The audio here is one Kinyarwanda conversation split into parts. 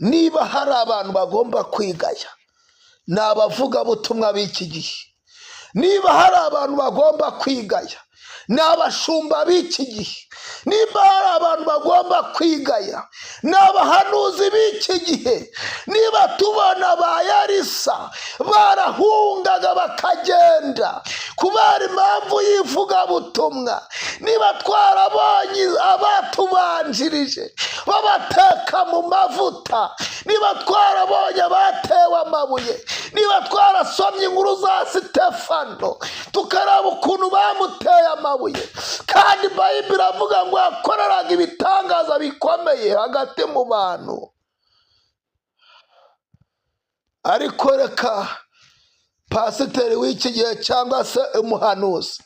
Niba hari abantu bagomba kwigaya, ni abavugabutumwa b'iki gihe. Niba hari abantu bagomba kwigaya, ni abashumba b'iki gihe. Niba hari abantu bagomba kwigaya, ni abahanuzi b'iki gihe. Niba tubona ba Yarisa barahungaga bakagenda kubera impamvu y'ivugabutumwa, niba twarabonye abatubanjirije babateka mu mavuta, niba twarabonye abatewe amabuye, niba twarasomye inkuru za Sitefano tukareba ukuntu bamuteye amabuye, kandi Bayibuli iravuga ngo yakoreraga ibitangaza bikomeye hagati mu bantu. Ariko reka pasiteri w'iki gihe cyangwa se umuhanuzi,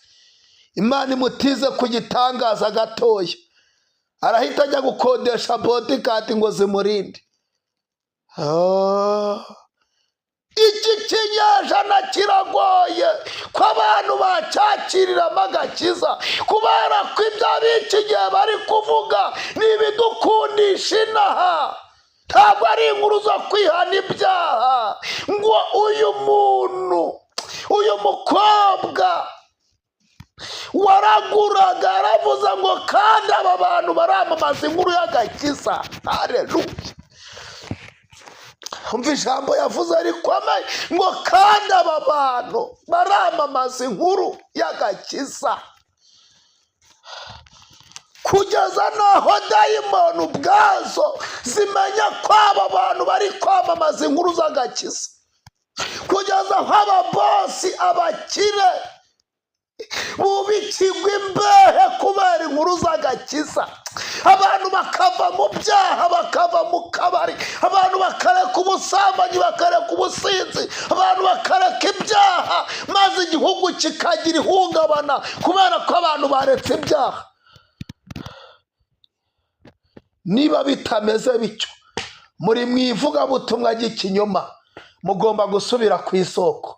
Imana imutize ku gitangaza gatoya, arahita ajya gukodesha bodyguard ngo zimurinde. Iki kinyejana kiragoye ko abantu bacyakiriramo agakiza, kubera ko ibyo ab'iki gihe bari kuvuga ni ibidukundisha inaha, ntabwo ari inkuru zo kwihana ibyaha. Ngo uyu muntu, uyu mukobwa waraguraga, aravuze ngo kandi aba bantu baramamaza inkuru y'agakiza. Hareruya! Umva ijambo yavuze rikomeye, ngo kandi aba bantu baramamaza inkuru y'agakiza, kugeza n'aho dayimoni ubwazo zimenya ko aba bantu bari kwamamaza inkuru z'agakiza, kugeza aho ababosi, abakire bubikirwa imbehe kubera inkuru z'agakiza, abantu bakava mu byaha, bakava mu kabari, abantu bakareka ubusambanyi, bakareka ubusinzi, abantu bakareka ibyaha, maze igihugu kikagira ihungabana kubera ko abantu baretse ibyaha. Niba bitameze bityo, muri mu ivugabutumwa ry'ikinyoma, mugomba gusubira ku isoko.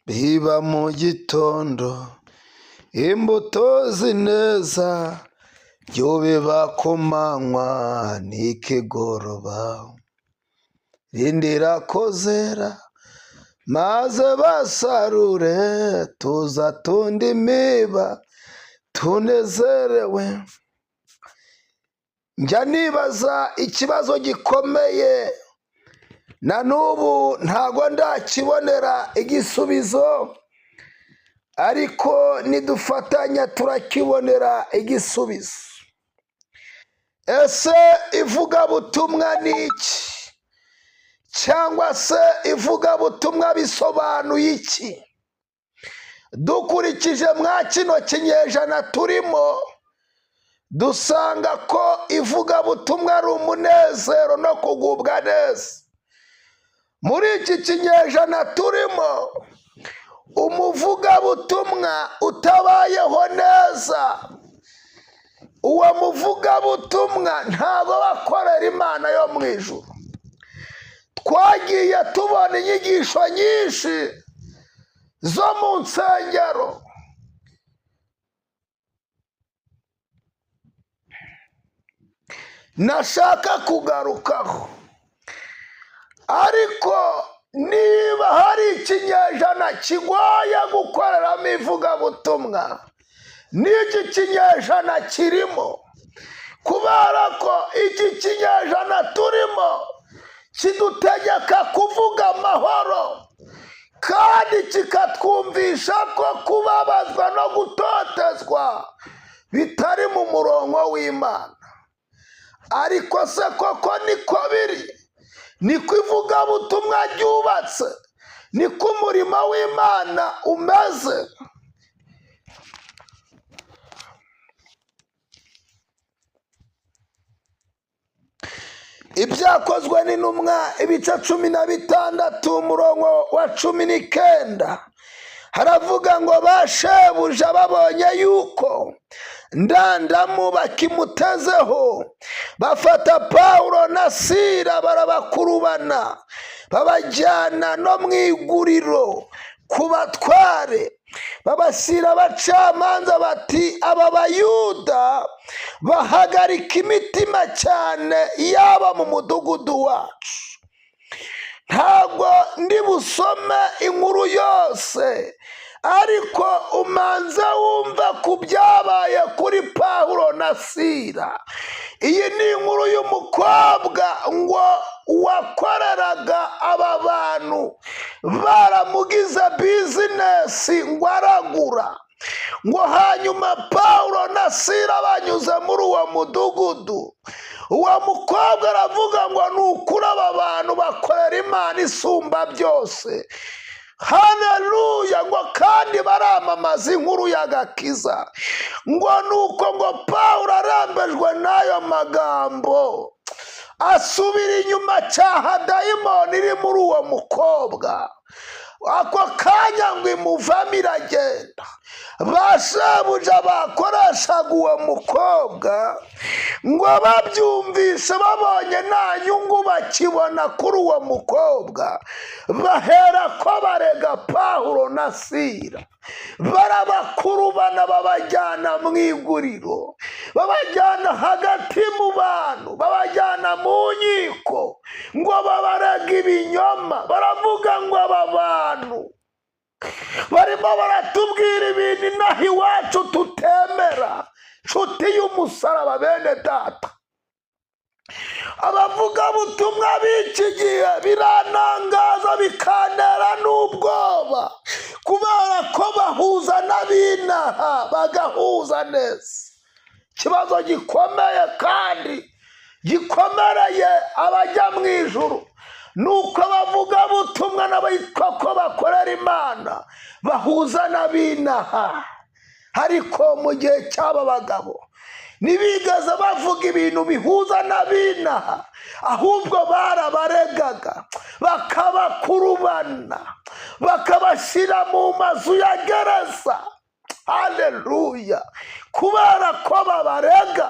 Biba mu gitondo imbuto zineza, byo biba ku manywa n'ikigoroba. Rindira ko zera maze basarure, tuza tundi imiba tunezerewe. Njya nibaza ikibazo gikomeye, na n'ubu ntago ndakibonera igisubizo, ariko nidufatanya turakibonera igisubizo. Ese ivugabutumwa ni iki? Cyangwa se ivugabutumwa bisobanuye iki? Dukurikije mwa kino kinyejana turimo, dusanga ko ivugabutumwa ari umunezero no kugubwa neza. Muri iki kinyejana turimo, umuvugabutumwa utabayeho neza, uwo muvugabutumwa ntabwo bakorera Imana yo mu ijuru. Twagiye tubona inyigisho nyinshi zo mu nsengero nashaka kugarukaho, ariko niba hari ikinyejana kigoye gukoreramo ivugabutumwa, n'iki kinyejana kirimo, kubera ko iki kinyejana turimo kidutegeka kuvuga amahoro, kandi kikatwumvisha ko kubabazwa no gutotezwa bitari mu murongo w'Imana. Ariko se koko niko biri? Niko ivugabutumwa ryubatse? Niko umurimo w'Imana umeze? Ibyakozwe n'intumwa ibice 16, umurongo wa 19, haravuga ngo ba shebuja babonye yuko ndandamu bakimutezeho, bafata Pawulo na Sila barabakurubana, babajyana no mu iguriro ku batware. Babashyira abacamanza bati: "Aba Bayuda bahagarika imitima cyane yaba mu mudugudu wacu." Ntabwo ndi busome inkuru yose, ariko umanza wumva ku byabaye kuri Pawulo na Sira. Iyi ni inkuru y'umukobwa ngo wakoreraga aba bantu, baramugize business, ngo aragura. Ngo hanyuma Pawulo na Sira banyuze muri uwo mudugudu, uwo mukobwa aravuga ngo: "Ni ukuri aba bantu bakorera Imana isumba byose." Haleluya! Ngo kandi baramamaza inkuru y'agakiza. Ngo nuko ngo Pawulo arembejwe n'ayo magambo, asubira inyuma, cyaha dayimoni iri muri uwo mukobwa. Ako kanya ngo imuvamo, iragenda. Ba shebuja bakoreshaga uwo mukobwa ngo babyumvise, babonye nta nyungu bakibona kuri uwo mukobwa, bahera ko barega Pawulo na Sira, barabakurubana, babajyana mu iguriro, babajyana hagati mu bantu, babajyana mu nkiko, ngo babarega ibinyoma. Baravuga ngo: "Aba bantu barimo baratubwira ibintu inaha iwacu tutemera." Nshuti y'umusaraba, bene data, abavugabutumwa b'iki gihe biranangaza, bikantera n'ubwoba, kubera ko bahuza n'abinaha, bagahuza neza. Ikibazo gikomeye kandi gikomereye abajya mu ijuru ni uko abavugabutumwa n'abitwa ko bakorera Imana bahuza n'abinaha. Ariko mu gihe cy'aba bagabo ntibigeze bavuga ibintu bihuza n'abinaha, ahubwo barabaregaga, bakabakurubana, bakabashyira mu mazu ya gereza. Haleluya! Kubera ko babarega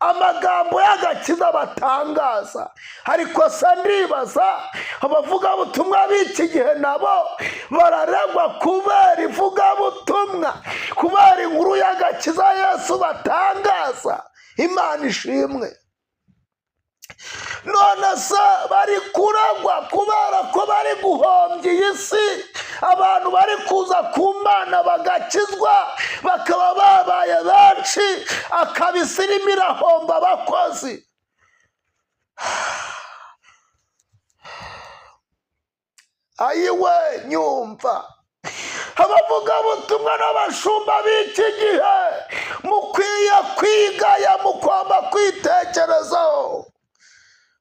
amagambo y'agakiza batangaza. Ariko se ndibaza, abavugabutumwa b'iki gihe nabo bararegwa kubera ivugabutumwa, kubera inkuru y'agakiza Yesu batangaza? Imana ishimwe. None se bari kuregwa kubera ko bari guhombya iyi si, abantu bari kuza ku Mana bagakizwa bakaba babaye benshi, akaba isi irimo irahomba abakozi? Ayiwe, nyumva! Abavugabutumwa n'abashumba b'iki gihe mukwiye kwigaya, mugomba kwitekerezaho,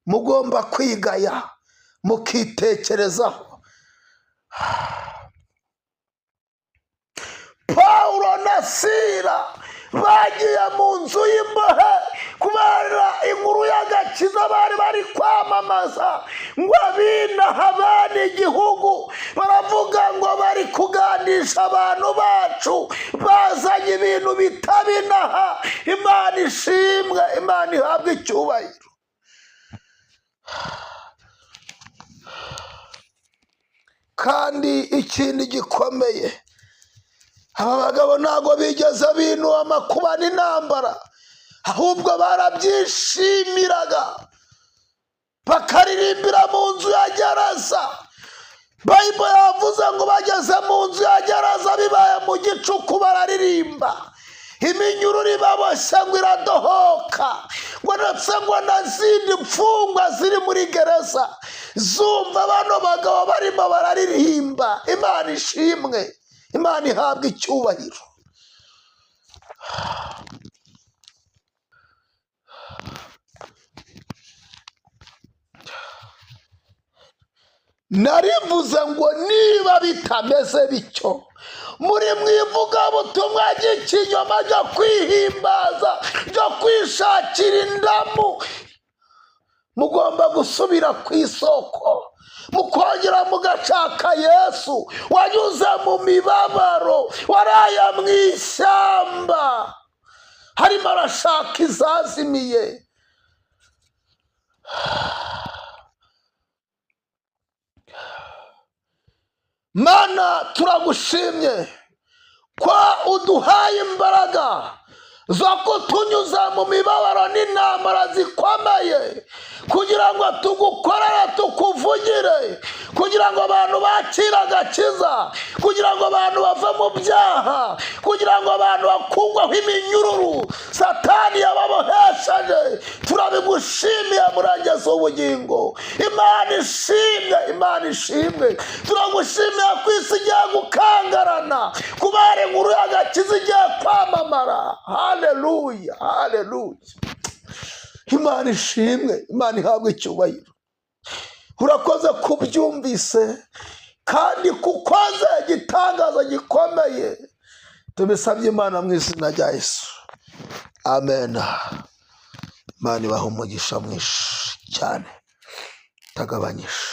mugomba kwigaya mukitekerezaho. Pawulo na Sira bagiye mu nzu y'imbohe kubera inkuru y'agakiza bari bari kwamamaza, ngo abinaha bene igihugu baravuga ngo bari kugandisha abantu bacu, bazanye ibintu bitabinaha. Imana ishimwe, Imana ihabwe icyubahiro. Kandi ikindi gikomeye, aba bagabo ntabwo bigeze binuba amakuba n'intambara, ahubwo barabyishimiraga, bakaririmbira mu nzu ya gereza. Bible yavuze ngo bageze mu nzu ya gereza, bibaye mu gicuku, bararirimba, iminyururu ibaboshye ngo iradohoka, ngo ndetse ngo na zindi mfungwa ziri muri gereza zumva bano bagabo barimo bararirimba. Imana ishimwe, Imana ihabwa icyubahiro. Narivuze ngo niba bitameze bityo, muri mu ivugabutumwa ry'ikinyoma ryo kwihimbaza, ryo kwishakira indamu, mugomba gusubira ku isoko, mukongera mugashaka Yesu wanyuze mu mibabaro, waraye mu ishyamba harimo arashaka izazimiye. Mana, turagushimye. Ko uduhaye imbaraga zo kutunyuza mu mibabaro n'intambara zikomeye, kugira ngo tugukorere, tukuvugire, kugira ngo abantu bakire agakiza, kugira ngo abantu bave mu byaha, kugira ngo abantu bakugweho iminyururu Satani yababohesheje. Turabigushimiye, murengezi w'ubugingo. Imana ishimwe, Imana ishimwe. Turagushimiye ko isi igiye gukangarana kubera inkuru y'agakiza igiye kwamamara. Haleluya, haleluya! Imana ishimwe, Imana ihabwe icyubahiro. Urakoze kubyumvise kandi kukoze igitangaza gikomeye. Tubisabye Imana mu izina rya Yesu, amen. Imana ibaha umugisha mwinshi cyane utagabanyije.